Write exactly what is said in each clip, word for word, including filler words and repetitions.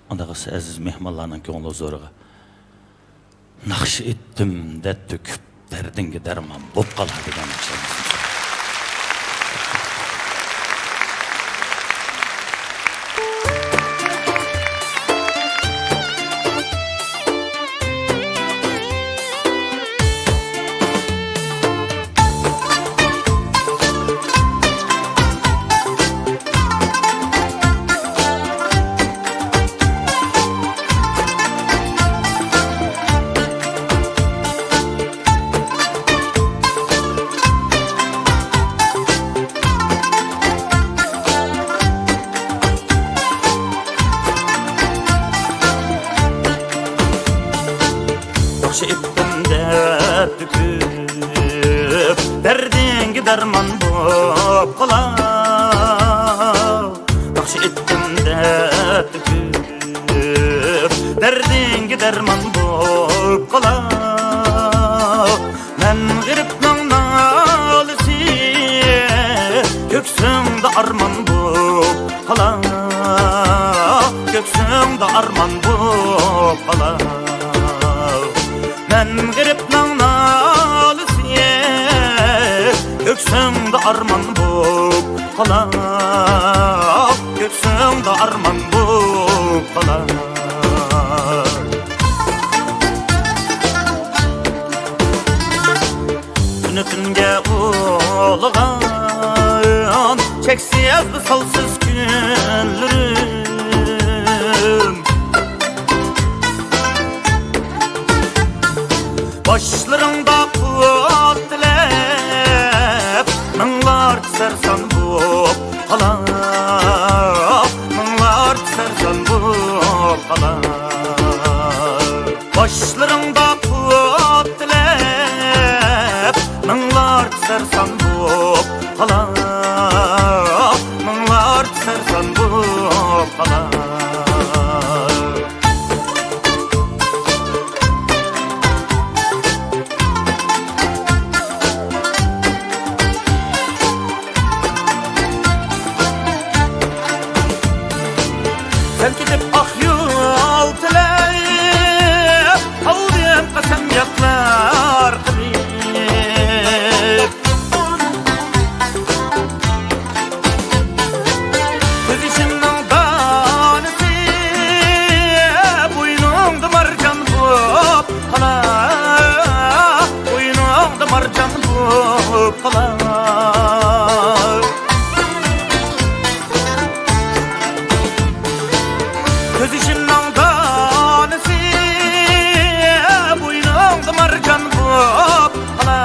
ئۇنداق بولسا ئەزىز مېھمانلارنىڭ كۆڭلى ھۇزۇرىغا ناخشا ئېيتتىم دەرد تۆكۈپ، دەردىڭگە دەرمان بوپ قالا دېگەن ناخشا. ناخشا ئېيتتىم دەرد تۆكۈپ، دەردىڭگە دەرمان بوپ قالا. ناخشا ئېيتتىم دەرد تۆكۈپ، دەردىڭگە دەرمان بوپ قالا. مەن غېرىبنىڭ نالىسى، كۆكسۈڭدە ئارمان بوپ قالا، كۆكسۈڭدە ئارمان بوپ قالا. مەن غېرىبنىڭ نالىسى، كۆكسۈڭدە ئارمان بوپ قالا، كۆكسۈڭدە ئارمان بوپ قالا. كۈنى كۈنگە ئۇلىغان چەكسىز ۋىسالسىز كۈنلىرىم. باشلىرىڭدا قۇت تىلەپ، مىڭلارچە سەرسان بوپ قالا، مىڭلارچە سەرسان بوپ قالا. باشلىرىڭدا قۇت تىلەپ، مىڭلارچە سەرسان بوپ قالا، مىڭلارچە سەرسان بوپ قالا. سەن كېتىپ ئاق يول تىلەپ، قالدىم قەسەم ياقلار قىلىپ. كۆز يېشىمنىڭ دانىسى، بوينۇڭدا مارجان بوپ قالا، بوينۇڭدا مارجان بوپ قالا. كۆز يېشىمنىڭ دانىسى، بوينۇڭدا مارجان بوپ قالا،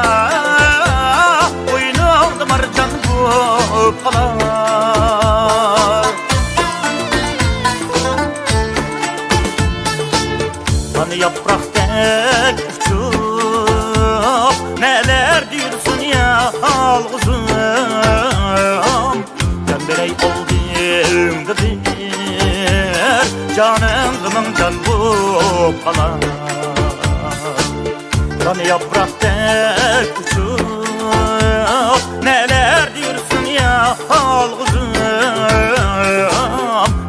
بوينۇڭدا مارجان بوپ قالا. دانا ياپراقتەك ئۇچۇپ، نەلەردە يۈرسۇن يالغۇزۇم. جان بېرەي ئالدىڭدا بىر، جانىڭغا مىڭ جان بوپ قالا. دانا ياپراقتەك ئۇچۇپ، نەلەردە يۈرسۇن يالغۇزۇم.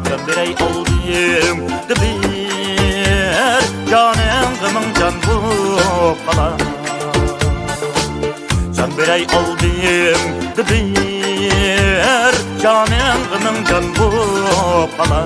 جان بېرەي ئالدىڭدا بىر، جانىڭغا مىڭ جان بوپ قالا. جان بېرەي ئالدىڭدا بىر، جانىڭغا مىڭ جان بوپ قالا.